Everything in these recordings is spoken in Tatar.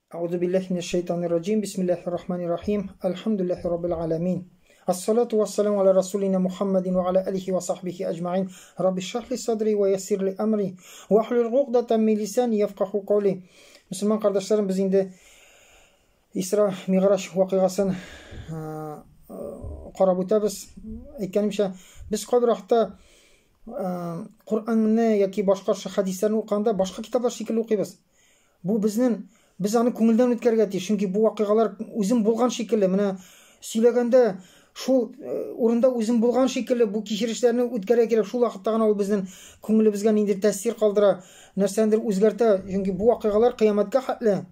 Әгъузу биллаһи минәш шайтанир раҗим. Бисмиллаһир рахманир рахим. Әлхәмдүлиллаһи раббил аламин. Ассалату вассаламу аля расулина Мухаммадин ва аля алихи ва сахбихи аҗмаин. Рабби шрах ли садри ва яссир ли амри ва ахлул угдатан мин лисани яфкаху каули. Мөселман кардәшләрем, без инде Исра Миграҗ вакыйгасын карап үтәбез. Әйткәнемчә, без кайбер вакытта Коръәнне яки башка хәдисләрне укыганда башка китаплар шикелле укыйбыз. Бу безнең, без аны күңелдән үткәрергә тиеш, чөнки бу вакыйгалар үзем булган шикелле, менә сөйләгәндә шул урында үзем булган шикелле бу кичерешләрне үткәрергә кирәк. Шул вакытта гына ул безнең күңелебезгә ниндидер тәэсир калдыра, нәрсәнедер үзгәртә. Чөнки бу вакыйгалар кыямәткә хәтле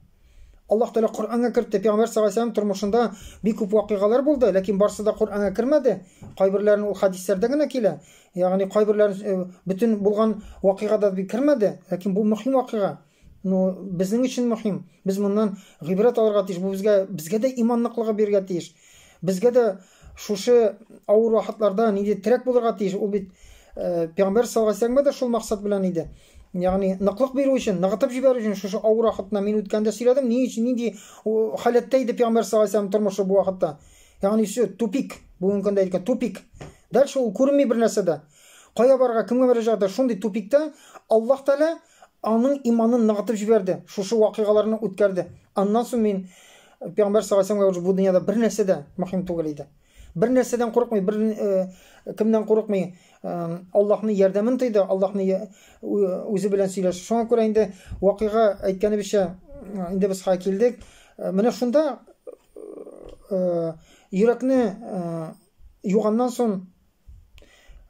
Аллаһ Тәгалә Коръәнгә кертте. Пәйгамбәр саллаллаһу алейһи вәсәлләм тормышында бик күп вакыйгалар булды, ләкин барсы да Коръәнгә кермәде. Кайберләрен ул хәдисләрдә генә килә. Ягъни кайберләр бөтен булган вакыйга да бик кермәде, ләкин бу мөһим вакыйга. Ну, безнең өчен мөһим. Без моннан гыйбрәт алырга тиеш. Бу безгә безгә дә иман ныклыгы бирергә тиеш. Безгә дә шушы авыр вакытларда нинди терәк булырга тиеш. Ул бит Пәйгамбәр саллаллаһу алейһи вәсәлләмгә дә шул максат белән иде. Ягъни ныклык бирү өчен, ныгытып җибәрү өчен шушы авыр вакытны мин үткәндә сөйләдем, ни өчен нинди халәттә иде Пәйгамбәр саллаллаһу алейһи вәсәлләм тормышы бу вакытта. Ягъни все, тупик, бүгенге көндә әйткән тупик. Дальше ул күренми бер нәрсә дә. Кая барырга, кемгә мөрәҗәгать итәргә? Шундый тупикта Аллаһ Тәгалә аның иманын ныгытып җибәрде. Шушы вакыйгаларны үткәрде. Аннан соң мин Пәйгамбәр саллаллаһу алейһи вәсәлләмгә бу дөньяда бер нәрсә дә мөһим түгел иде. Бер нәрсәдән курыкмый, бер кемнән курыкмый. Аллаһның ярдәмен тойды, Аллаһны үзе белән сөйләште. Шуңа күрә инде вакыйга әйткәнебезчә, инде без хәзер килдек. Менә шунда йөрәкне юганнан соң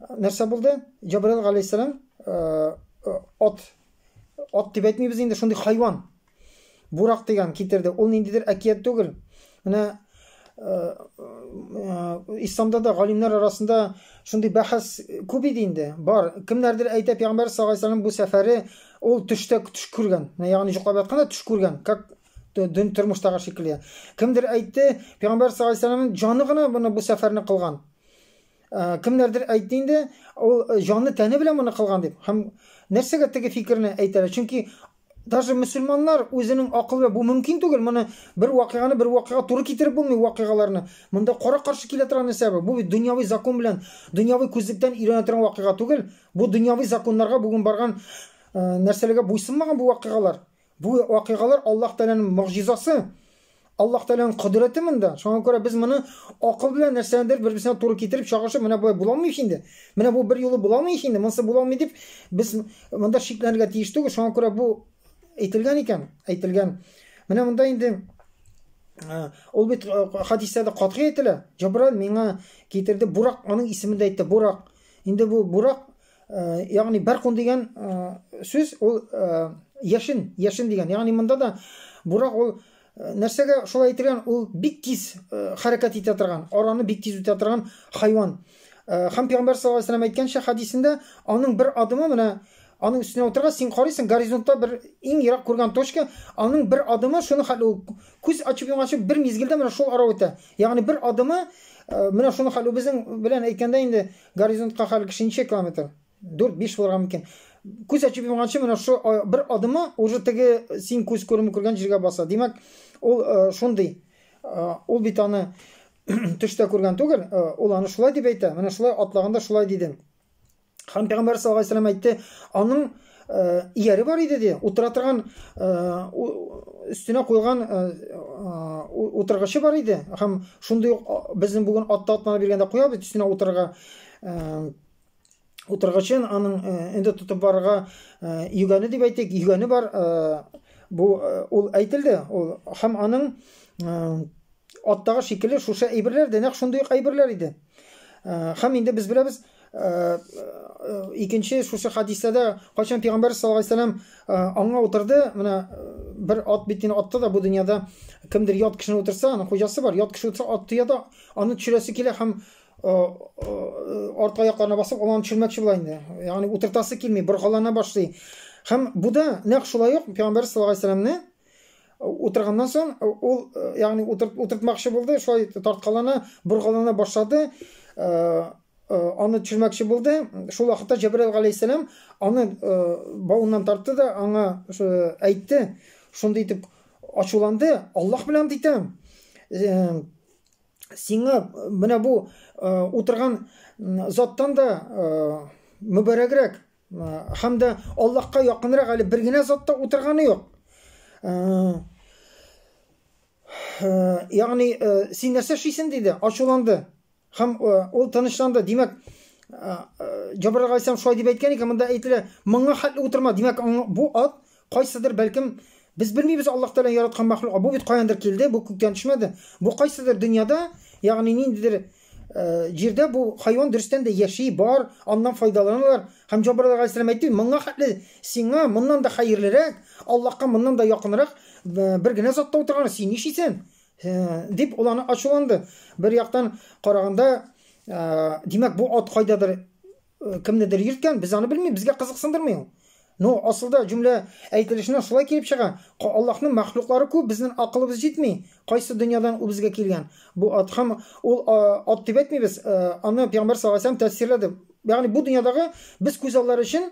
нәрсә булды? Җабраил галәйһиссәлам ат ат дип әйтмибез инде, шундый хайван. Бурак дигән китерде. Ул ниндидер әкият түгел. Менә исламда да галимнәр арасында шундый бәхәс күп иде инде. Бар. Кемнәрдер әйтә, пәйгамбәр саллаллаһу алейһи вәсәлләм бу сәфәре ул төштә төш күргән. Ягъни йоклап ятканда төш күргән. Как дөн тормыштагы шикелле. Кемдер әйтте, пәйгамбәр саллаллаһу алейһи вәсәлләмнең җаны гына моны бу сәфәрне кылган. Кемнәрдер әйтте инде, ул җаны тәне белән моны кылган дип. Һәм нәрсәгә теге фикерне әйтәләр? Чөнки даже мөселманнар үзенең акылы бу мөмкин түгел, моны бер вакыйганы бер вакыйга туры китереп булмый вакыйгаларны. Монда кара-каршы килә торган нәрсә бу. Бу бит дөньяви закон белән, дөньяви күзлектән өйрәнә торган вакыйга түгел. Бу дөньяви законнарга бүген барган нәрсәләргә буйсынмаган бу вакыйгалар. Бу вакыйгалар Аллаһ Тәгаләнең могҗизасы. Аллаһ Тәгаләнең кодрәте монда. Шуңа күрә без моны акыл белән нәрсәнедер бер-берсенә туры китереп чагышып, менә болай була алмый инде. Менә бу бер юлы була алмый инде, монысы була алмый дип без монда шикләнергә тиеш түгел. Шуңа күрә бу әйтелгән икән, әйтелгән. Менә монда инде ул бит хәдистә дә катгый әйтелә. Җабраил миңа китерде Бурак, аның исемен дә әйтте, Бурак. Инде бу Бурак, ягъни Бәркун дигән сүз ул яшен, яшен дигән. Ягъни монда да Бурак ул нәрсәгә шулай әйтелгән? Ул бик тиз хәрәкәт итә торган, араны бик тиз үтә торган хайван. Һәм Пәйгамбәр саллаллаһу алейһи вәсәлләм әйткәнчә хәдисендә, аның бер адымы менә аның өстенә утыргач, син карыйсың, горизонтта бер иң ерак күргән точка, аның бер адымы шуны хәтле ул күз ачып йомганчы бер мизгелдә менә шул ара үтә. Ягъни бер адымы менә шуны хәтле безнең белән әйткәндә инде горизонтка хәл кеше ничә километр? 4-5 булырга мөмкин. Күз ачып йомганчы менә шу бер адымы уже теге син күз күреме күргән җиргә баса. Димәк, ул шундый. Ул бит аны төштә күргән түгел, ул аны шулай дип әйтә. Менә шулай атлаганда шулай диде. Һәм Пәйгамбәр саллаллаһу алейһи вәсәлләм әйтте, аның ияре бар иде ди, утыра торган өстенә куелган утыргычы бар иде. Һәм шундый ук безнең бүген атта атлана биргәндә куябыз өстенә утырырга утыргычын аның инде тотып барырга йөгәне дип әйтик, йөгәне бар. Бу ул әйтелде. Ул һәм аның аттагы шикелле шушы әйберләр дә нәкъ шундый ук әйберләр иде. Һәм инде без беләбез, икенче шушы хадистә дә кайчан пәйгамбәр саллаллаһу алейһи вәсәлләм аңа утырды, менә бер ат бит инде атта да бу дөньяда кемдер ят кешене утырса, аның хуҗасы бар, ят кеше утырса, ат тоя да, аны төшерәсе килә һәм арт аякларына басып, ул аны төшермәкче була инде. Ягъни утыртасы килми, боргалана башлый. Һәм бу да нәкъ шулай ук пәйгамбәр саллаллаһу алейһи вәсәлләмне утырганнан соң ул ягъни утыртмакчы булды, шулай тарткалана, боргалана башлады. Аны төшермәкче булды. Шул вакытта Җәбраил галәйһиссәлам аны бавыннан тартты да аңа әйтте, шундый итеп ачуланды, Аллаһ белән әйтәм. Сиңа менә бу утырган заттан да мөбарәгрәк һәм дә Аллаһка якынрак әле бер генә зат та утырганы юк. Ягъни син нәрсә эшлисең диде, ачуланды. Һәм ул тынычланды. Димәк, Җабраил галәйһиссәлам шулай дип әйткән икән, монда әйтелә, моңа хәтле утырма. Димәк, бу ат кайсыдыр, бәлкем, без белмибез Аллаһ Тәгалә яраткан мәхлук. Бу бит каяндыр килде, бу күктән төшмәде. Бу кайсыдыр дөньяда, ягъни ниндидер җирдә бу хайван дөрестән дә яши, бар, аннан файдаланалар. Һәм Җабраил галәйһиссәлам әйтте, моңа хәтле сиңа моннан да хәерлерәк, Аллаһка моннан да якынрак бер генә зат та утырган, син нишлисең? Дип ул аны ачуланды. Бер яктан караганда, димәк, бу ат кайдадыр кемнедер йөрткән, без аны белмибез, безгә кызыксындырмый ул. Но асылда җөмлә әйтелешеннән шулай килеп чыга. Аллаһның мәхлуклары күп, безнең акылыбыз җитми. Кайсы дөньядан ул безгә килгән? Бу ат һәм ул ат дип әйтмибез, аны Пәйгамбәр саллаллаһу алейһи вәсәлләм тәфсирләде. Ягъни бу дөньядагы без күз аллары өчен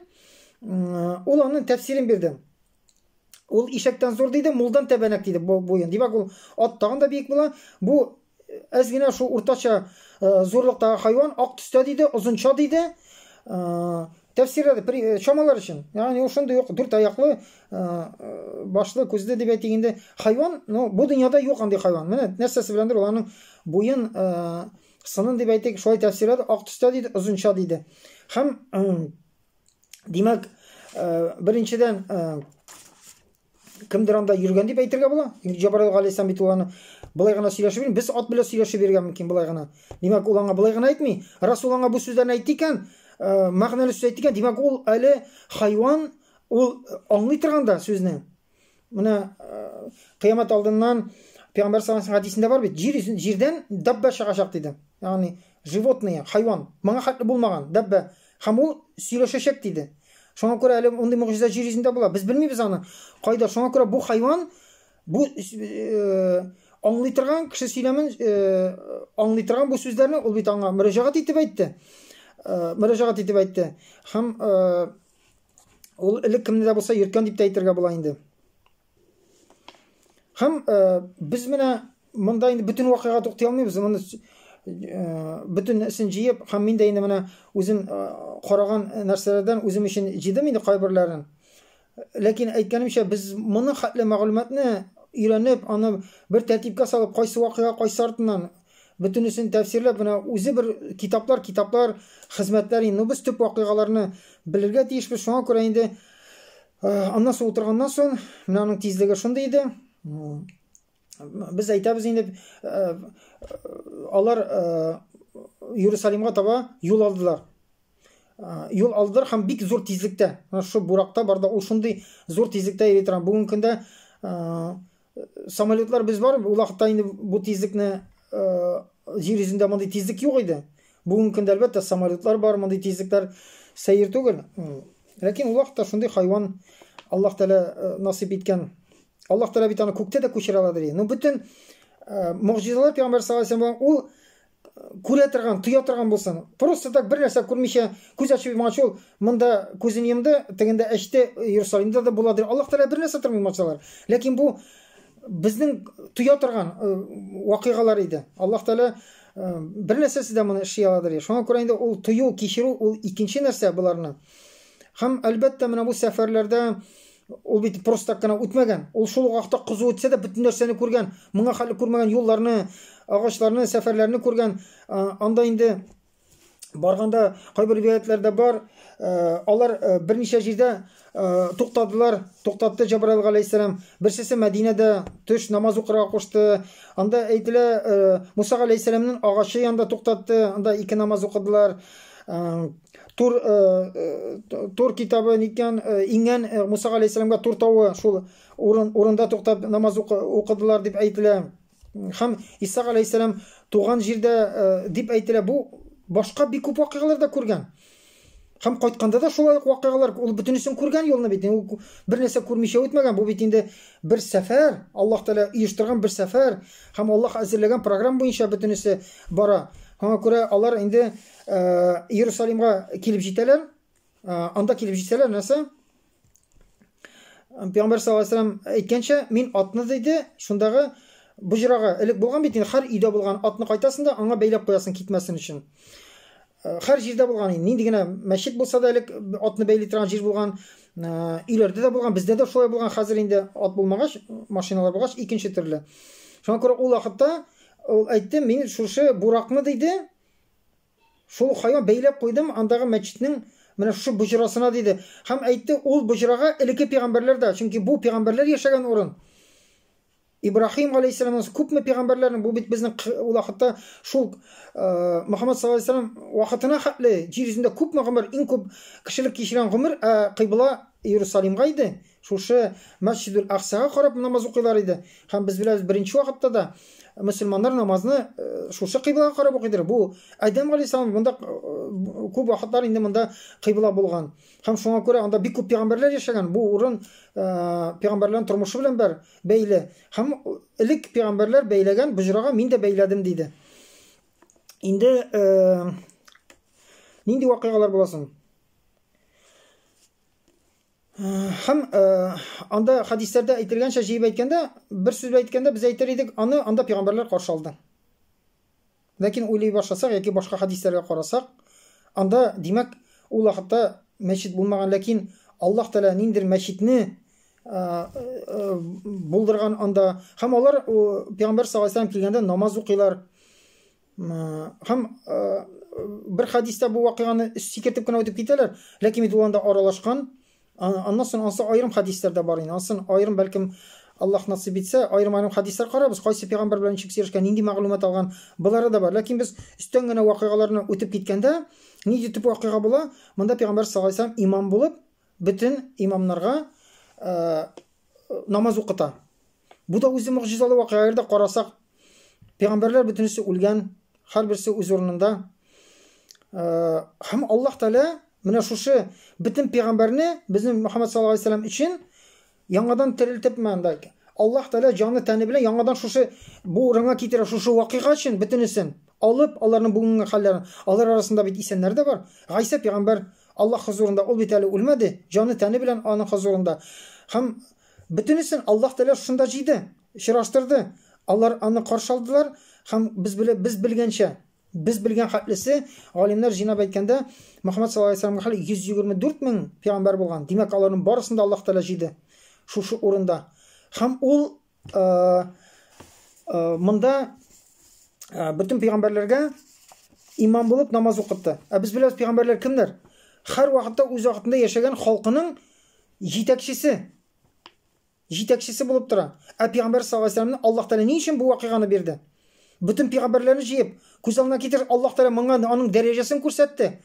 ул аның тәфсирен бирде. Ул ишәктән зур диде, мулдан тәбәнәк диде бу буен. Димәк, ул ат тагын да биек була. Бу әз генә шул уртача зурлыктагы хайван, ак төстә диде, озынча диде. Тәфсирләде, чамалар өчен. Ягъни ул шундый ук дүрт аяклы, башлы, күзле дип әйтик инде. Хайван, ну, бу дөньяда юк андый хайван. Менә нәрсәсе беләндер ул аның буен, сынын дип әйтик, шулай тәфсирләде, ак төстә диде, озынча диде. Һәм Димәк, беренчедән, кемдер анда йөргән дип әйтергә була. Җабраил галәйһиссәлам бит ул аны болай гына сөйләшеп йөрми. Без ат белән сөйләшеп йөрергә мөмкин болай гына. Димәк, ул аңа болай гына әйтми. Рас ул аңа бу сүзләрне әйтте икән, мәгънәле сүз әйтте икән, димәк, ул әле хайван, ул аңлый торган да сүзне. Менә кыямәт алдыннан Пәйгамбәр саллаллаһу алейһи хәдисендә бар бит, җир җирдән дабба чыгачак диде. Ягъни животные, хайван, моңа хәтле булмаган дабба. Һәм ул сөйләшәчәк диде. Шуңа күрә әле мондый могҗиза җир йөзендә була. Без белмибез аны. Кайда? Шуңа күрә бу хайван бу аңлый торган кеше сөйләмен аңлый торган бу сүзләрне ул бит аңа мөрәҗәгать итеп әйтте. Мөрәҗәгать итеп әйтте. Һәм Ул элек кемне дә булса йөрткән дип тә әйтергә була инде. Һәм без менә монда инде бөтен вакыйга туктый алмыйбыз. Моны бөтенесен җыеп, һәм мин дә инде менә үзем караган нәрсәләрдән үзем өчен җыйдым инде кайберләрен. Ләкин әйткәнемчә, без моны хәтле мәгълүматны өйрәнеп, аны бер тәртипкә салып, кайсы вакыйга кайсы артыннан Бөтенесен тәфсирләп, менә үзе бер китаплар, китаплар, хезмәтләр инде. Ну, без төп вакыйгаларны белергә тиешбез. Шуңа күрә инде аннан соң утырганнан соң, менә аның тизлеге шундый иде. Без әйтәбез инде, алар Иерусалимга таба юл алдылар. Юл алдылар һәм бик зур тизлектә. Менә шушы буракта барда ул шундый зур тизлектә йөри торган. Бүгенге көндә самолетлар без бар, ул вакытта инде бу тизлекне җир йөзендә мондый тизлек юк иде. Бүгенге көндә әлбәттә самолетлар бар, мондый тизлекләр сәер түгел. Ләкин ул вакытта шундый хайван Аллаһ Тәгалә насыйп иткән. Аллаһ Тәгалә бит аны күктә дә күчерә ала ди. Ну бөтен могҗизалар пәйгамбәр саллаллаһу алейһи ва ул күрә торган, тоя торган булсын. Просто так бер нәрсә күрмичә күз ачып йомганчы ул монда күзен йомды, тегендә әчте, Иерусалимда да буладыр. Аллаһ Тәгалә бер нәрсә тормый мачалар. Ләкин бу безнең тоя торган вакыйгалар иде. Аллаһ Тәгалә бер нәрсәсе дә моны эшли аладыр. Шуңа күрә инде ул тою, кичерү ул икенче нәрсә боларны. Һәм әлбәттә менә бу сәфәрләрдә Ул бит просто так кына үтмәгән. Ул шул ук вакытта кызу үтсә дә бөтен нәрсәне күргән. Моңа хәтле күрмәгән юлларны, агачларны, сәфәрләрне күргән. Анда инде барганда кайбер риваятләрдә бар, алар берничә җирдә туктадылар, туктатты Җабраил галәйһиссәлам. Берсесе Мәдинәдә төш намаз укырга кушты. Анда әйтелә, Муса галәйһиссәламнең агачы янында туктатты, анда ике намаз укыдылар. Тур Тур китабы ниткән иңгән Муса галәйһиссәламгә Тур тавы шул урын урында туктап намаз укыдылар дип әйтелә. Һәм Иса галәйһиссәлам туган җирдә дип әйтелә. Бу башка бик күп вакыйгалар да күргән. Һәм кайтканда да шулай ук вакыйгалар, ул бөтенесен күргән юлны бит. Ул бер нәрсә күрмичә үтмәгән. Бу бит инде бер сәфәр, Аллаһ Тәгалә оештырган бер сәфәр һәм Аллаһ әзерләгән программа буенча бөтенесе бара. Шуңа күрә алар инде Иерусалимга килеп җитәләр. Анда килеп җитсәләр, нәрсә? Пәйгамбәр саллаллаһу алейһи вәсәлләм әйткәнчә, мин атны диде, шундагы боҗрага элек булган бит инде, һәр өйдә булган атны кайтасың да аңа бәйләп куясың китмәсен өчен. Һәр җирдә булган инде, нинди генә мәчет булса да элек атны бәйли торган җир булган, өйләрдә дә булган, бездә дә шулай булган, хәзер инде ат булмагач, машиналар булгач, икенче төрле. Шуңа күрә ул вакытта ул әйтте, мин шушы буракны диде, шул хайван бәйләп куйдым андагы мәчетнең менә шушы боҗрасына диде. Һәм әйтте, ул боҗрага элекке пәйгамбәрләр дә, чөнки бу пәйгамбәрләр яшәгән урын. Ибраһим галәйһиссәламнан соң күпме пәйгамбәрләрнең бу бит безнең ул вакытта шул Мөхәммәд саллаллаһу алейһи вәсәлләм вакытына хәтле җир йөзендә күпме гомер, иң күп кешелек кичергән гомер, ә кыйбла Иерусалимга иде. Шушы Мәсҗидул Аксага карап намаз укыйлар иде. Һәм без беләбез, беренче вакытта да мөселманнар намазны шушы кыйблага карап укыйдыр. Бу Адәм галәйһиссәлам монда күп вакытлар инде монда кыйбла булган. Һәм шуңа күрә анда бик күп пәйгамбәрләр яшәгән. Бу урын пәйгамбәрләрнең тормышы белән бер бәйле. Һәм элек пәйгамбәрләр бәйләгән боҗрага мин дә бәйләдем диде. Инде нинди вакыйгалар була соң? Һәм анда хәдисләрдә әйтелгәнчә җыеп әйткәндә, бер сүз белән әйткәндә без әйтер идек, аны анда пәйгамбәрләр каршы алды. Ләкин уйлый башласак яки башка хәдисләргә карасак, анда, димәк, ул вакытта мәчет булмаган, ләкин Аллаһ Тәгалә ниндидер мәчетне булдырган анда. Һәм алар пәйгамбәр саллаллаһу алейһи вәсәлләм килгәндә намаз укыйлар. Һәм бер хәдистә бу вакыйганы сикертеп кенә үтеп китәләр, ләкин бит ул анда аралашкан. Аннан соң ансы аерым хәдисләр дә бар инде. Ансын аерым бәлкем Аллаһ насыйп итсә, аерым-аерым хәдисләр карарбыз. Кайсы пәйгамбәр белән ничек сөйләшкән, нинди мәгълүмат алган, болары да бар. Ләкин без өстән генә вакыйгаларны үтеп киткәндә, нинди төп вакыйга була? Монда пәйгамбәр саллаллаһу алейһи вәсәлләм имам булып, бөтен имамнарга намаз укыта. Бу да үзе могҗизалы вакыйга. Әгәр дә карасак, пәйгамбәрләр бөтенесе үлгән, һәрберсе үз урынында. Һәм Аллаһ Тәгалә менә шушы бөтен пәйгамбәрне безнең Мөхәммәд саллаллаһу алейһи вәсәлләм өчен яңадан терелтеп монда Аллаһ Тәгалә җаны тәне белән яңадан шушы бу урынга китерә, шушы вакыйга өчен бөтенесен алып, аларның бүгенге хәлләрен. Алар арасында бит исәннәр дә бар. Гайсә пәйгамбәр Аллаһ хозурында, ул бит әле үлмәде, җаны тәне белән аның хозурында. Һәм бөтенесен Аллаһ Тәгалә шушында җыйды, очраштырды. Алар аны каршы алдылар һәм без белә, без белгәнчә, без белгән хәтлесе, галимнәр җыйнап әйткәндә, Мөхәммәд саллаллаһу алейһи вәсәлләмгә хәле 124 мең пәйгамбәр булган. Димәк, аларның барысын да Аллаһ Тәгалә җыйды шушы урында. Һәм ул монда бөтен пәйгамбәрләргә имам булып намаз укытты. Ә без беләбез, пәйгамбәрләр кемнәр? Һәр вакытта үз вакытында яшәгән халкының җитәкчесе. Җитәкчесе булып тора. Ә пәйгамбәр саллаллаһу алейһи вәсәлләмне Аллаһ Тәгалә ни өчен бу вакыйганы бирде? Бөтен пәйгамбәрләрне җыеп, күз алдына китер, Аллаһ Тәгалә моңа аның дәрәҗәсен күрсәтте.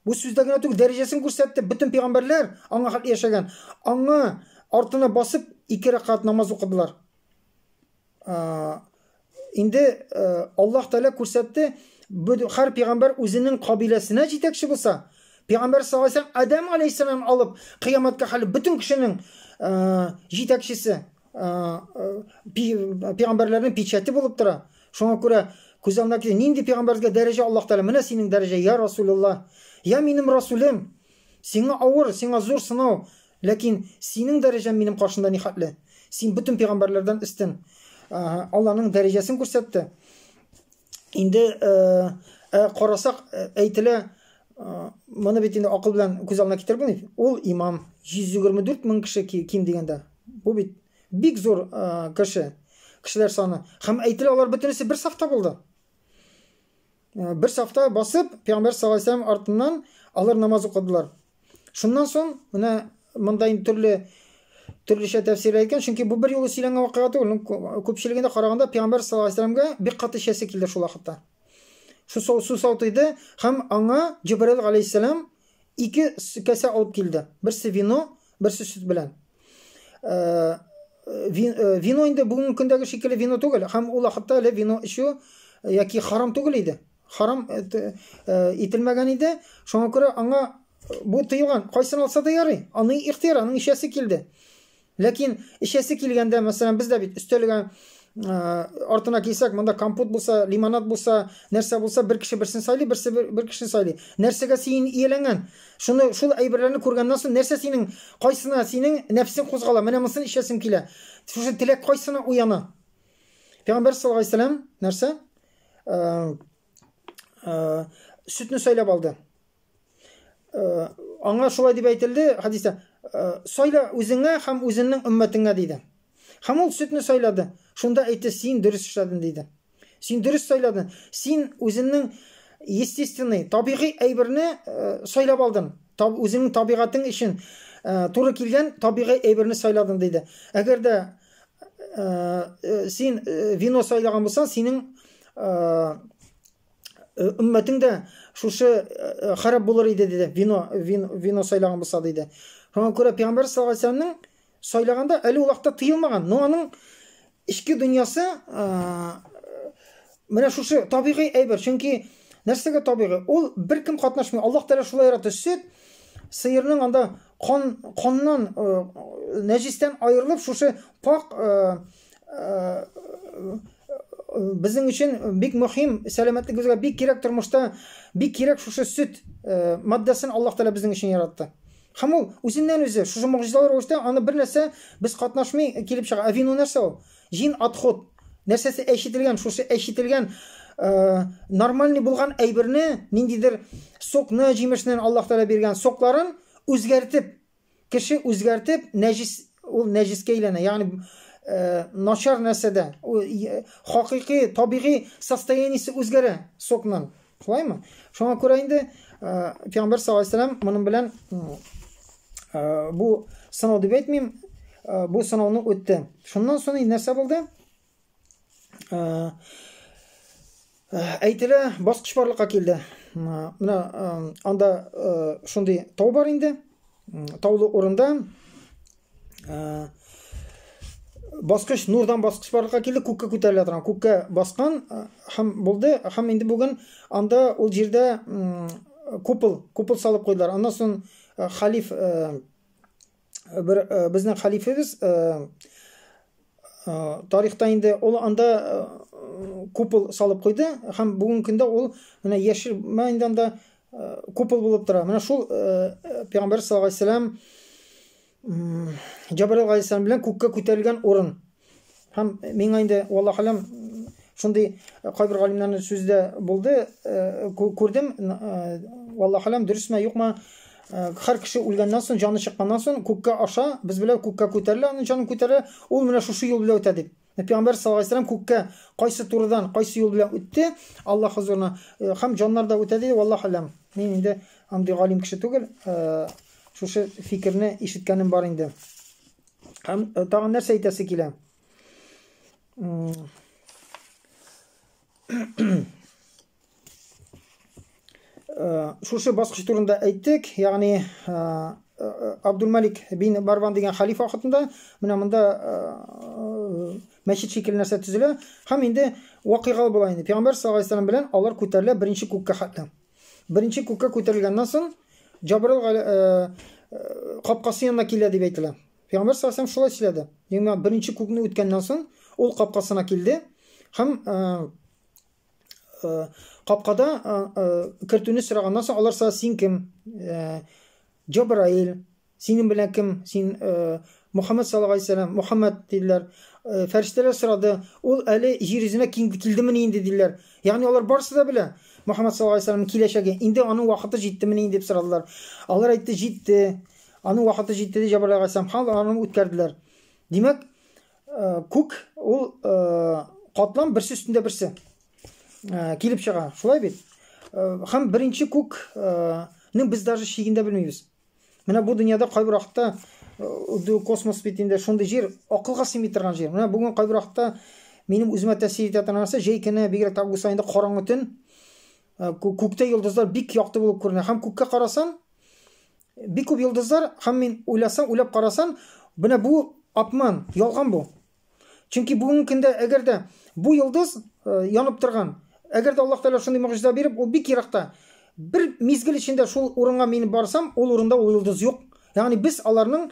Бу сүздә генә түгел, дәрәҗәсен күрсәтте. Бөтен пәйгамбәрләр аңа хәтле яшәгән. Аңа артына басып ике рәкәгать намаз укыдылар. Инде Аллаһ Тәгалә күрсәтте, һәр пәйгамбәр үзенең кабиләсенә җитәкче булса, пәйгамбәр саллаллаһу алейһи вәсәлләм Адәм алейһиссәлам алып кыямәткә хәле бөтен кешенең җитәкчесе, пәйгамбәрләрнең печате булып тора. Шуңа күрә күз алдына килә, нинди пәйгамбәргә дәрәҗә Аллаһ Тәгалә, менә синең дәрәҗә, я Расулуллаһ, я минем Расулем, сиңа авыр, сиңа зур сынау, Ләкин синең дәрәҗәң минем каршымда нихәтле? Син бөтен пәйгамбәрләрдән өстен. Алланың дәрәҗәсен күрсәтте. Инде карасак, әйтелә, моны бит инде акыл белән күз алдына китереп булмый. Ул имам 124 мең кеше ким дигәндә. Бу бит бик зур кеше, кешеләр саны. Һәм әйтелә, алар бөтенесе бер сафта булды. Бер сафта басып, пәйгамбәр саллаллаһу алейһи вәсәлләм артыннан алар намаз укыдылар. Шуннан соң менә монда инде төрле төрлечә тәфсир әйткән, чөнки бу бер юлы сөйләнгән вакыйга түгел. Күпчелегендә караганда пәйгамбәр саллаллаһу алейһи вәсәлләмгә бик каты эчәсе килде шул вакытта. Шул сусау тойды һәм аңа Җибраил галәйһиссәлам ике кәсә алып килде. Берсе вино, берсе сөт белән. Вино инде бүгенге көндәге шикелле вино түгел, һәм ул вакытта әле вино эчү яки харам түгел иде. Харам ителмәгән иде. Шуңа күрә аңа бу тыелган. Кайсын алса да ярый. Аның ихтыяры, аның эчәсе килде. Ләкин эчәсе килгәндә, мәсәлән, без дә бит өстәлгә артына килсәк, монда компот булса, лимонад булса, нәрсә булса, бер кеше берсен сайлый, берсе бер кешене сайлый. Нәрсәгә син ияләнгән? Шуны шул әйберләрне күргәннән соң нәрсә синең кайсына синең нәфсең кузгала? Менә монысын эчәсем килә. Шушы теләк кайсына уяна? Пәйгамбәр саллаллаһу алейһи вәсәлләм нәрсә? Сөтне сайлап алды. Аңа шулай дип әйтелде хәдистә, сайла үзеңә һәм үзеңнең өммәтеңә диде. Һәм ул сөтне сайлады. Шунда әйтте, син дөрес эшләдең диде. Син дөрес сайладың. Син үзеңнең естественный, табигый әйберне сайлап алдың. Үзеңнең табигатең өчен туры килгән табигый әйберне сайладың диде. Әгәр дә син вино сайлаган булсаң, синең өммәтең дә шушы харап булыр иде диде. Вино, вино, вино сайлаган булса диде. Шуңа күрә Пәйгамбәр саллаллаһу алейһи вәсәлләмнең сайлаганда әле ул вакытта тыелмаган, но аның эчке дөньясы менә шушы табигый әйбер. Чөнки нәрсәгә табигый? Ул беркем катнашмый. Аллаһ Тәгалә шулай яратты. Сөт сыерның анда кан каннан нәҗистән аерылып шушы пак безнең өчен бик мөһим, сәламәтлегебезгә бик кирәк тормышта, бик кирәк шушы сөт матдәсен Аллаһ Тәгалә безнең өчен яратты. Һәм ул үзеннән үзе шушы могҗизалар рәвештә аны бер нәрсә без катнашмый килеп чыга. Ә вино нәрсә ул? Җин отход. Нәрсәсе әчетелгән, шушы әчетелгән нормальный булган әйберне, ниндидер сокны, җимешнең Аллаһ Тәгалә биргән сокларын үзгәртеп, кеше үзгәртеп, нәҗис, ул нәҗискә әйләнә. Ягъни начар нәрсәдә, хакыйкый, табигый состояниесе үзгәрә сокның. Шулаймы? Шуңа күрә инде Пәйгамбәр саллаллаһу алейһи вәсәлләм моның белән бу сынау дип әйтмим, бу сынауны үтте. Шуннан соң инде нәрсә булды? Әйтелә, баскыч барлыкка килде. Менә анда шундый тау бар инде. Таулы урында баскыч, нурдан баскыч барлыкка килде, күккә күтәрелә торган, күккә баскан һәм булды. Һәм инде бүген анда ул җирдә купол, купол салып куйдылар. Аннан соң халиф бер безнең халифебез тарихта инде ул анда купол салып куйды һәм бүгенге көндә ул менә яшел менә инде анда купол булып тора. Менә шул пәйгамбәр саллаллаһу алейһи вәсәлләм Җабраил галәйһиссәлам белән күккә күтәрелгән урын. Һәм миңа инде валлаһу алям шундый кайбер галимнәрнең сүзе дә булды, күрдем, валлаһу алям дөресме, юкмы, һәр кеше үлгәннән соң, җаны чыкканнан соң күккә аша, без беләбез, күккә күтәрелә, аның җаны күтәрелә, ул менә шушы юл белән үтә дип. Пәйгамбәр саллаллаһу алейһи вәсәлләм күккә кайсы турыдан, кайсы юл белән үтте, Аллаһ хозурына, һәм җаннар да үтә диде, валлаһу алям. Мин инде андый галим кеше түгел, шушы фикерне ишеткәнем бар инде. Һәм тагын нәрсә әйтәсе килә? Шушы баскыч турында әйттек, ягъни Абдулмалик бин Марван дигән халиф вакытында менә монда мәчет шикелле нәрсә төзелә һәм инде вакыйга була инде. Пәйгамбәр саллаллаһу алейһи вәсәлләм белән алар күтәрелә беренче күккә хәтле. Беренче күккә күтәрелгәннән соң Җабраил капкасы янына килә дип әйтелә. Пәйгамбәр саллаллаһу алейһи вәсәлләм шулай сөйләде. Ягъни беренче күкне үткәннән соң ул капкасына килде һәм капкада кертүне сораганнан соң алар сора син кем? Җабраил, синең белән кем? Син Мухаммад саллаллаһу алейһи вәсәлләм, Мухаммад диделәр. Фәрештәләр сорады, ул әле җир йөзенә килдемени инде диделәр. Ягъни алар барысы да белә. Мухаммад саллаллаһу алейһи вәсәлләмнең киләчәге, инде аның вакыты җиттемени инде дип сорадылар. Алар әйтте, җитте. Аның вакыты җитте дип Җабраил алейһиссалам һәм аны үткәрделәр. Димәк, күк ул катлам берсе өстендә берсе килеп чыга. Шулай бит? Һәм беренче күкнең без даже чиген дә белмибез. Менә бу дөньяда кайбер вакытта космос бит инде шундый җир, акылга сыймый торган җир. Менә бүген кайбер вакытта минем үземә тәэсир итә торган нәрсә, җәй көне, бигрәк тә август аенда караңгы төн, күктә йолдызлар бик якты булып күренә. Һәм күккә карасаң, бик күп йолдызлар, һәм мин уйласам, уйлап карасам, менә бу обман, ялган бу. Чөнки бүгенге көндә әгәр дә бу йолдыз янып торган, әгәр дә Аллаһ Тәгалә шундый могҗиза биреп, ул бик еракта, бер мизгел эчендә шул урынга мин барсам, ул урында ул йолдыз юк. Ягъни без аларның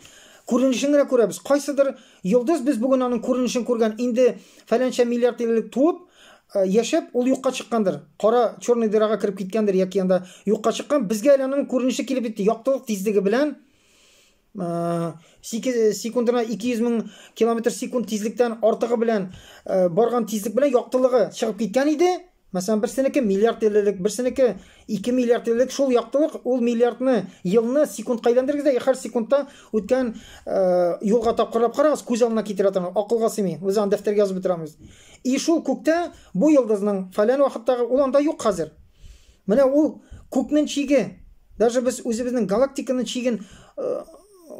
күренешен генә күрәбез. Кайсыдыр йолдыз без бүген аның күренешен күргән, инде фәләнчә миллиард ел элек туып, яшәп, ул юкка чыккандыр. Кара черный дырага кереп киткәндер яки анда юкка чыккан. Безгә әле аның күренеше килеп җитте. Яктылык тизлеге белән секундына 200 мең километр секунд тизлектән артыгы белән барган тизлек белән яктылыгы чыгып киткән иде. Мәсәлән, берсенеке миллиард ел элек, берсенеке 2 миллиард ел элек. Шул яктылык ул миллиардны, елны секундка әйләндерегез дә, һәр секундта үткән юлга тапкырлап карагыз, күз алдына китерә торган, акылга сыймый. Без аны дәфтәргә язып бетерәбез. И шул күктә бу йолдызның фәлән вакыттагы ул анда юк хәзер. Менә ул күкнең чиге. Даже без үзебезнең галактиканың чиген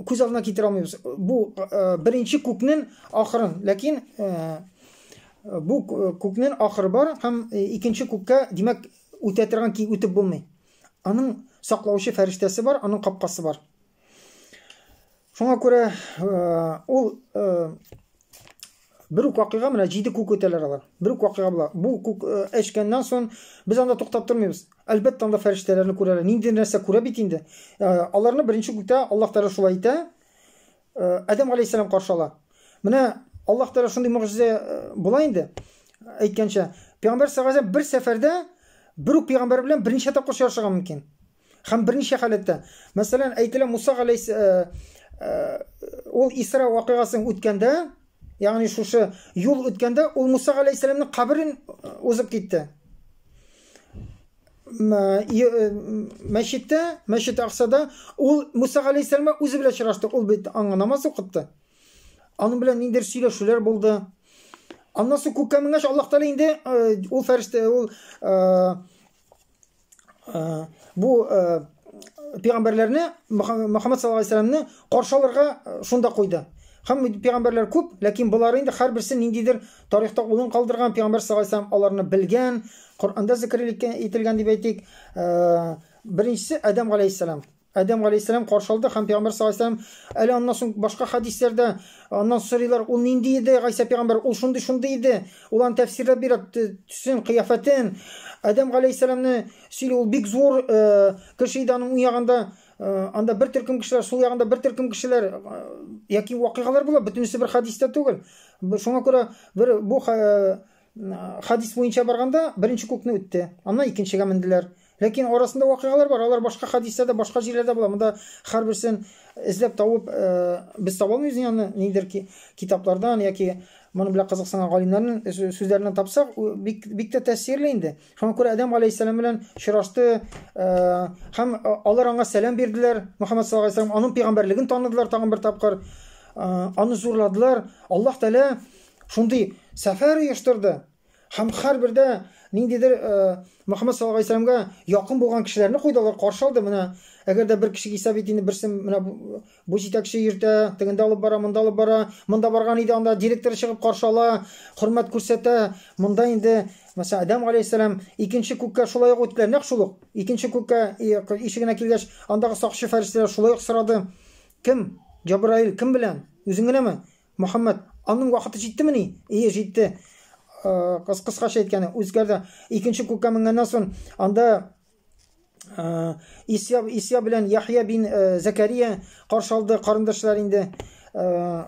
күз алдына китерә алмыйбыз. Бу беренче күкнең ахырын, ләкин бу күкнең ахыры бар һәм икенче күккә, димәк, үтә торган ки үтеп булмый. Аның саклаучы фәрештәсе бар, аның капкасы бар. Шуңа күрә ул бер үк вакыйга менә җиде күк үтәләр алар. Бер үк вакыйга була. Бу күк эчкәннән соң без анда туктап тормыйбыз. Әлбәттә, анда фәрештәләрне күрәләр. Нинди нәрсә күрә бит инде. Аларны беренче күктә Аллаһ Тәгалә шулай итә. Адәм галәйһиссәлам каршы ала. Менә Аллаһ Тәгалә шундый могҗиза була инде. Әйткәнчә, пәйгамбәр саллаллаһу бер сәфәрдә бер үк пәйгамбәр белән берничә тапкыр очрашырга мөмкин. Һәм берничә халәттә. Мәсәлән, әйтелә Муса галәйһис ул Исра вакыйгасын үткәндә, ягъни шушы юл үткәндә, ул Муса галәйһиссәламның каберен узып китте. Мәчеттә, мәчет Аксада ул Муса галәйһиссәламгә үзе белән очрашты. Ул бит аңа намаз укытты. Аның белән ниндидер сөйләшүләр булды. Аннан соң күккә менгәч, Аллаһ Тәгалә инде ул фәрештә, ул бу пәйгамбәрләрне Мөхәммәд саллаллаһу алейһи вәсәлләмне каршы алырга шунда куйды. Һәм пәйгамбәрләр күп, ләкин болар инде һәрберсе ниндидер тарихта урын калдырган, пәйгамбәр саллаллаһу алейһи вәсәлләм аларны белгән, Коръәндә зикр ителгән дип әйтик. Беренчесе Адәм галәйһиссәлам. Адәм галәйһиссәлам каршы алды һәм пәйгамбәр саллаллаһу алейһи вәсәлләм әле аннан соң башка хәдисләрдә аннан сорыйлар, ул нинди иде Гайсә пәйгамбәр? Ул шундый-шундый иде. Ул аны тәфсирләп бирә, төсен, кыяфәтен. Адәм галәйһиссәламне сөйли, ул бик зур кеше иде, аның уң ягында анда бер төркем кешеләр, сул ягында бер төркем кешеләр яки вакыйгалар була, бөтенесе бер хәдистә түгел. Шуңа күрә бер бу хадис буенча барганда беренче күкне үтте. Аннан икенчегә менделәр. Ләкин арасында вакыйгалар бар, алар башка хадисләрдә, башка җирләрдә була. Монда һәрберсен эзләп табып, без таба алмыйбыз аны ниндидер китаплардан яки моның белән кызыксынган галимнәрнең сүзләреннән тапсак, бик бик тә тәэсирле инде. Шуңа күрә Адәм галәйһиссәлам белән очрашты, һәм алар аңа сәлам бирделәр. Мөхәммәд саллаллаһу алейһи вәсәлләм аның пәйгамбәрлеген таныдылар тагын бер тапкыр. Аны зурладылар. Аллаһ Тәгалә шундый сәфәр оештырды. Һәм һәрбердә ниндидер Мөхәммәд саллаллаһу алейһи вәсәлләмгә якын булган кешеләрне куйды, алар каршы алды. Менә әгәр дә бер кеше килсә бит инде берсе менә бу җитәкче йөртә, тегендә алып бара, монда алып бара, монда барган иде, анда директор чыгып каршы ала, хөрмәт күрсәтә. Монда инде, мәсәлән, Адәм алейһиссәлам икенче күккә шулай ук үттеләр, нәкъ шул ук. Икенче күккә ишегенә килгәч, андагы сакчы фәрештәләр шулай ук сорады. Кем? Җабраил кем белән? Үзең генәме? Мөхәммәд, аның вакыты җиттемени? Ие, җитте. Кыскача әйткәндә, үзгәрде. Икенче күккә менгәннән соң, анда Ися, Ися белән Яхья бин Зәкәрия каршы алды, карындашлар инде.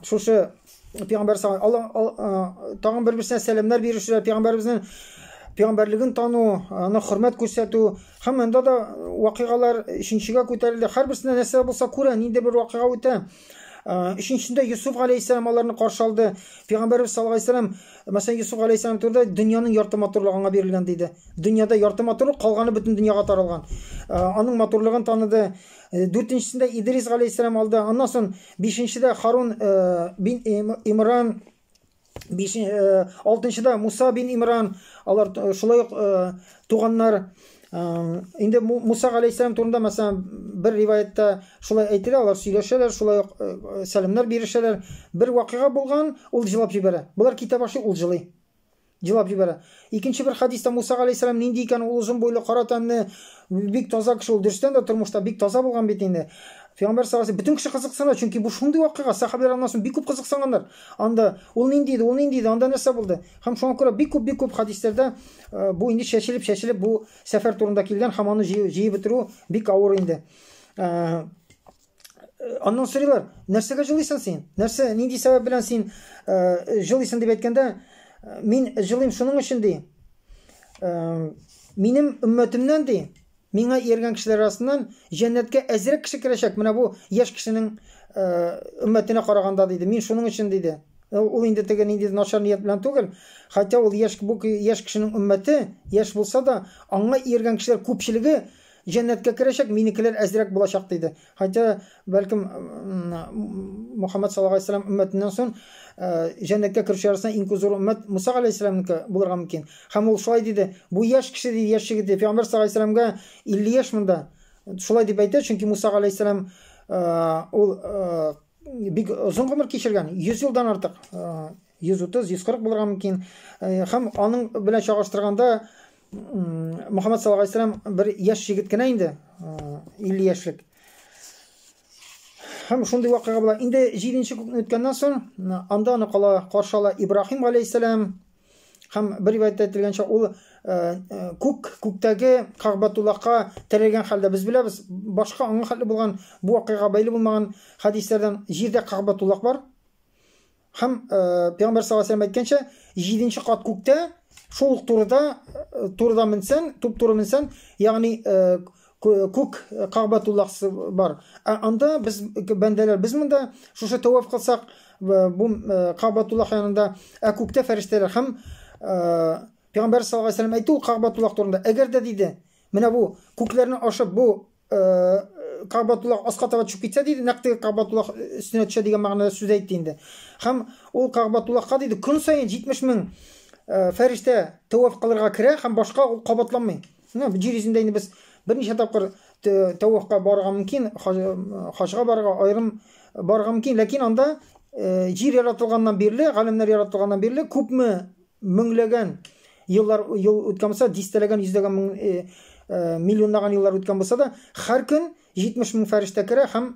Шушы пәйгамбәр тагын бер-берсенә сәламнәр бирешүләр, пәйгамбәребезнең пәйгамбәрлеген тану, аны хөрмәт күрсәтү һәм анда да вакыйгалар өченчегә күтәрелде. Һәрберсенә нәрсә булса күрә, нинди бер вакыйга үтә. Өченчесендә Йосыф галәйһиссәлам аларны каршы алды. Пәйгамбәребез саллаллаһу алейһи вәсәлләм, мәсәлән, Йосыф галәйһиссәлам турында дөньяның ярты матурлыгы аңа бирелгән диде. Дөньяда ярты матурлык, калганы бөтен дөньяга таралган. Аның матурлыгын таныды. Дүртенчесендә Идрис галәйһиссәлам алды. Аннан соң бишенчедә Харун бин Имран, алтынчыда Муса бин Имран, алар шулай ук туганнар. Инде Муса галәйһиссәлам турында, мәсәлән, бер риваятта шулай әйтелә, алар сөйләшәләр, шулай ук сәламнәр бирешәләр. Бер вакыйга булган, ул җылап җибәрә. Болар китә башлый, ул җылый. Җылап җибәрә. Икенче бер хадиста Муса галәйһиссәлам нинди икән, ул озын буйлы, кара тәнле, бик таза кеше, ул дөрестән дә тормышта бик таза булган бит инде. Пәйгамбәр саллаллаһу алейһи бөтен кеше кызыксына, чөнки бу шундый вакыйга, сахабиләр аннан соң бик күп кызыксынганнар. Анда ул нинди иде, ул нинди иде, анда нәрсә булды? Һәм шуңа күрә бик күп, бик күп хадисләрдә бу инде чәчелеп, чәчелеп бу сәфәр турында килгән һәм аны җыеп бетерү бик авыр инде. Аннан сорыйлар, нәрсәгә җылыйсың син? Нәрсә, нинди сәбәп белән син җылыйсың дип әйткәндә, мин җылыйм шуның өчен ди. Минем өммәтемнән ди, миңа ияргән кешеләр арасыннан җәннәткә әзрәк кеше керәчәк. Менә бу яшь кешенең өммәтенә караганда диде. Мин шуның өчен диде. Ул инде теге нинди начар ният белән түгел, хотя ул яшь бу яшь кешенең өммәте, яшь булса да, аңа ияргән кешеләр күпчелеге җәннәткә керәчәк, минекеләр әзрәк булачак диде. Хотя, бәлкем, Мухаммад саллаллаһу алейһи вәсәлләм өммәтеннән соң җәннәткә керүче арасында иң зур өммәт Муса галәйһиссәламнеке булырга мөмкин. Һәм ул шулай диде. Бу яшь кеше диде, яшь егет диде. Пәйгамбәр саллаллаһу алейһи вәсәлләмгә 50 яшь монда. Шулай дип әйтә, чөнки Муса галәйһиссәлам ул бик озын гомер кичергән, 100 елдан артык, 130, 140 булырга мөмкин. Һәм аның белән чагыштырганда Мөхәммәд саллаллаһу алейһи вәсәлләм бер яшь егет кенә инде, 50 яшьлек. Һәм шундый вакыйга була. Инде 7-нче күкне үткәннән соң, анда аны кала каршы ала Ибраһим галәйһиссәлам. Һәм бер риваятьтә әйтелгәнчә, ул күк күктәге Кәгъбәтуллаһка терәлгән хәлдә без беләбез, башка аңа хәтле булган бу вакыйгага бәйле булмаган хәдисләрдән җирдә Кәгъбәтуллаһ бар. Һәм Пәйгамбәр саллаллаһу алейһи вәсәлләм әйткәнчә, җиденче кат күктә шул ук турыда турыда менсән, туп-туры менсән, ягъни күк Кәгъбәтуллаһсы бар. Ә анда без бәндәләр, без монда шушы тәваф кылсак, бу Кәгъбәтуллаһ янында, ә күктә фәрештәләр һәм Пәйгамбәр саллаллаһу алейһи вәсәлләм әйтте ул Кәгъбәтуллаһ турында. Әгәр дә диде, менә бу күкләрне ашып, бу Кәгъбәтуллаһ аска таба төшеп китсә диде, нәкъ теге Кәгъбәтуллаһ өстенә төшә дигән мәгънәдә сүз әйтте инде. Һәм ул Кәгъбәтуллаһка диде, көн саен 70 мең фәрештә тәваф кылырга керә һәм башка ул кабатланмый. Менә җир йөзендә инде без берничә тапкыр тәвафка барырга мөмкин, хаҗга барырга, аерым барырга мөмкин, ләкин анда җир яратылганнан бирле, галәмнәр яратылганнан бирле күпме меңләгән еллар ел үткән булса, дистәләгән, йөзләгән мең, э, э, миллионлаган еллар үткән булса да, һәр көн 70 мең фәрештә керә һәм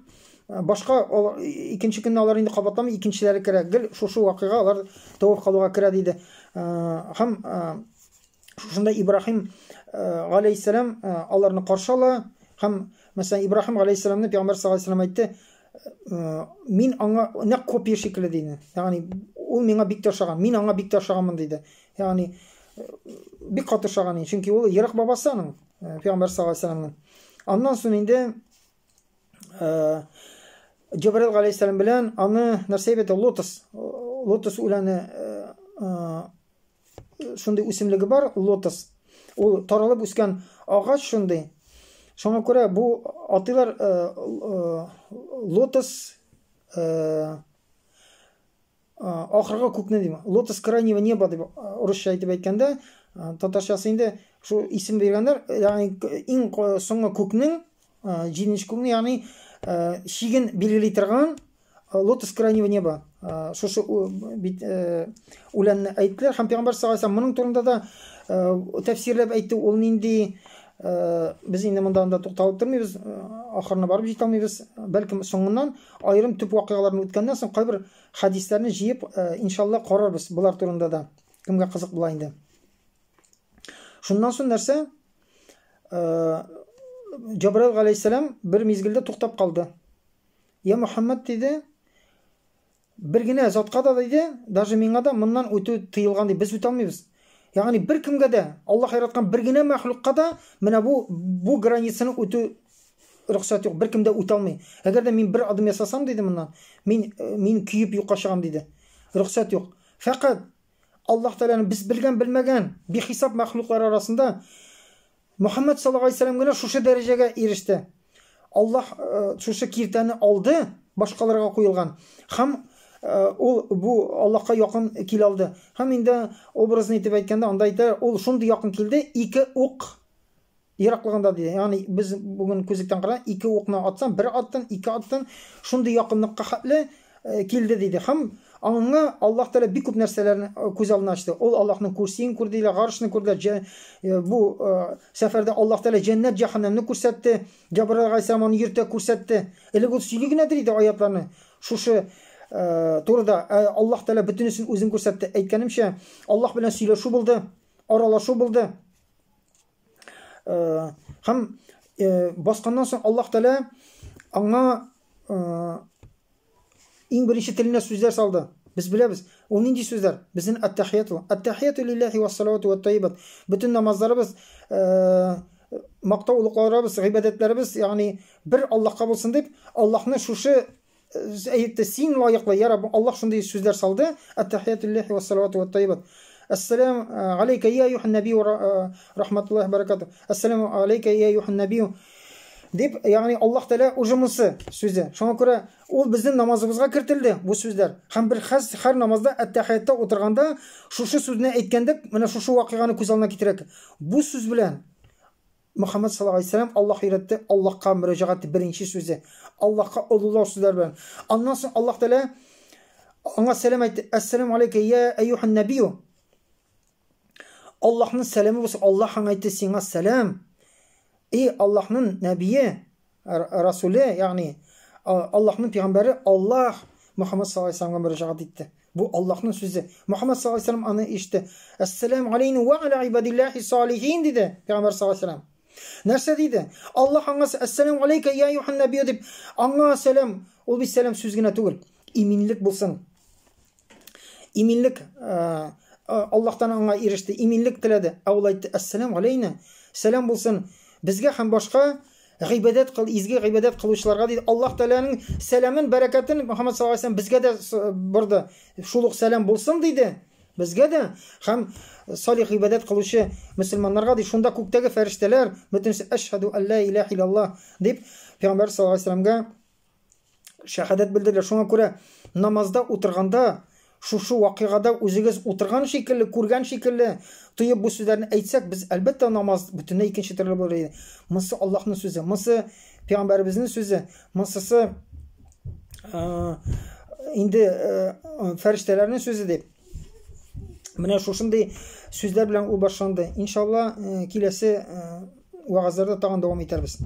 э, башка икенче көнне алар инде кабатламый, икенчеләре керә. Гел шушы вакыйга алар тәваф кылуга керә диде. Һәм шушында Ибраһим галәйһиссәлам аларны каршы ала һәм мәсәлән Ибраһим галәйһиссәламны пәйгамбәр саллаллаһу алейһи вәсәлләм әйтте, мин аңа нәкъ копия шикелле диде. Ягъни ул миңа бик тә ошаган, мин аңа бик тә ошаганмын диде. Ягъни бик каты ошаган, чөнки ул ерак бабасы аның, пәйгамбәр саллаллаһу алейһи вәсәлләмнең. Аннан соң инде Җәбраил галәйһиссәлам белән аны нәрсә әйтә? Лотос, лотос үләне шундый үсемлеге бар, лотос. Ул таралып үскән агач шундый. Шуңа күрә бу атыйлар э, э, лотос э, ахыргы күкне дим. Лотос крайнего неба дип урысча әйтеп әйткәндә, татарчасы инде шул исем биргәннәр, ягъни иң соңгы күкнең, җиденче күкне, ягъни чиген билгели торган Лотос крайнего неба. Шушы бит үләнне әйттеләр һәм пәйгамбәр саллаллаһу алейһи моның турында да тәфсирләп әйтте. Ул нинди без инде монда анда тукталып тормыйбыз, ахырына барып җитә алмыйбыз. Бәлкем соңыннан аерым төп вакыйгаларны үткәннән соң кайбер хәдисләрне җыеп, иншалла карарбыз болар турында да. Кемгә кызык була инде. Шуннан соң нәрсә? Җабраил галәйһиссәлам бер мизгелдә туктап калды. Я Мөхәммәд, диде, бер генә затка да диде, даже миңа да моннан үтү тыелган ди, без үтә алмыйбыз. Ягъни бер кемгә дә, Аллаһ яраткан бер генә мәхлукка да менә бу бу границаны үтү рөхсәт юк, беркем дә үтә алмый. Әгәр дә мин бер адым ясасам, диде моннан, мин мин көеп юкка чыгам, диде. Рөхсәт юк. Фәкать Аллаһ Тәгаләнең без белгән, белмәгән бихисап мәхлуклар арасында Мөхәммәд саллаллаһу алейһи вәсәлләм генә шушы дәрәҗәгә иреште. Аллаһ э, шушы киртәне алды, башкаларга куелган. Һәм э, ул бу Аллаһка якын килә алды. Һәм инде образны итеп әйткәндә, анда әйтә, ул шундый якын килде, ике ук ераклыгында диде. Ягъни без бүген күзлектән караганда ике укны атсаң, бер аттын, ике аттын, шундый якынлыкка хәтле э, килде диде. Һәм аңа Аллаһ Тәгалә бик күп нәрсәләрне э, күз алдына ачты. Ул Аллаһның курсиен күрде, гаршны күрде. Э, бу сәфәрдә Аллаһ Тәгалә җәннәт, җәһәннәмне күрсәтте. Җабраил галәйһиссәлам аны йөртә күрсәтте. Элек ул сөйли генә иде аятларны. Шушы турыда Аллаһ Тәгалә бөтенесен үзен күрсәтте. Әйткәнемчә, Аллаһ белән сөйләшү булды, аралашу булды. Һәм басканнан соң Аллаһ Тәгалә аңа иң беренче теленә сүзләр салды. Без беләбез, ул нинди сүзләр? Безнең аттахияту. Аттахияту лиллахи вассалавату ваттайибат. Бөтен намазларыбыз, мактау улукларыбыз, гыйбадәтләребез, ягъни бер Аллаһка булсын дип, Аллаһны шушы әйтте, син лаеклы, я Раббым, Аллаһ шундый сүзләр салды. Аттахияту лиллахи вассалавату ваттайибат. Ассалам алейка я юхан наби рахматуллахи баракату. Ассаламу алейка я юхан наби дип, ягъни Аллаһ Тәгалә уже монысы сүзе. Шуңа күрә ул безнең намазыбызга кертелде бу сүзләр. Һәм бер хәс һәр намазда әттәхиятта утырганда шушы сүзне әйткәндә менә шушы вакыйганы күз алдына китерәк. Бу сүз белән Мөхәммәд саллаллаһу алейһи вәсәлләм Аллаһ өйрәтте, Аллаһка мөрәҗәгать беренче сүзе. Аллаһка олылау сүзләр белән. Аннан соң Аллаһ Тәгалә аңа сәлам әйтте. Әссәламу алейка я әйюһан нәбию. Аллаһның сәламе булсын. Аллаһ аңа әйтте, сиңа сәлам. И Аллаһның нәбие, Расуле, ягъни Аллаһның пәйгамбәре Аллаһ Мөхәммәд саллаллаһу алейһи вәсәлләмгә мөрәҗәгать итте. Бу Аллаһның сүзе. Мөхәммәд саллаллаһу алейһи вәсәлләм аны ишетте. Әссәламу алейна ва аля ибадиллахи салихин диде пәйгамбәр саллаллаһу алейһи вәсәлләм. Нәрсә диде? Аллаһ аңа әссәламу алейка я юхан нәбия дип, аңа сәлам, ул бит сәлам сүз генә түгел, иминлек булсын. Иминлек Аллаһтан аңа иреште, иминлек теләде. Ә ул әйтте, әссәлам алейна, сәлам булсын безгә һәм башка гыйбадәт кыл, изге гыйбадәт кылучыларга диде. Аллаһ Тәгаләнең сәламен, бәрәкәтен Мөхәммәд саллаллаһу алейһи вәсәлләм безгә дә борды. Шул ук сәлам булсын диде. Безгә дә һәм салих гыйбадәт кылучы мөселманнарга ди. Шунда күктәге фәрештәләр бөтенесе әшһәду алла илаһа иллаллаһ дип Пәйгамбәр саллаллаһу алейһи вәсәлләмгә шәһадәт белдерделәр. Шуңа күрә намазда утырганда шушы вакыйгада үзегез утырган шикелле, күргән шикелле тоеп бу сүзләрне әйтсәк, без әлбәттә намаз бөтенләй икенче төрле булыр иде. Монысы Аллаһның сүзе, монысы пәйгамбәребезнең сүзе, монысы инде фәрештәләрнең сүзе дип. Менә шушындый сүзләр белән ул башланды. Иншалла, киләсе вәгазьләрдә тагын дәвам итәрбез.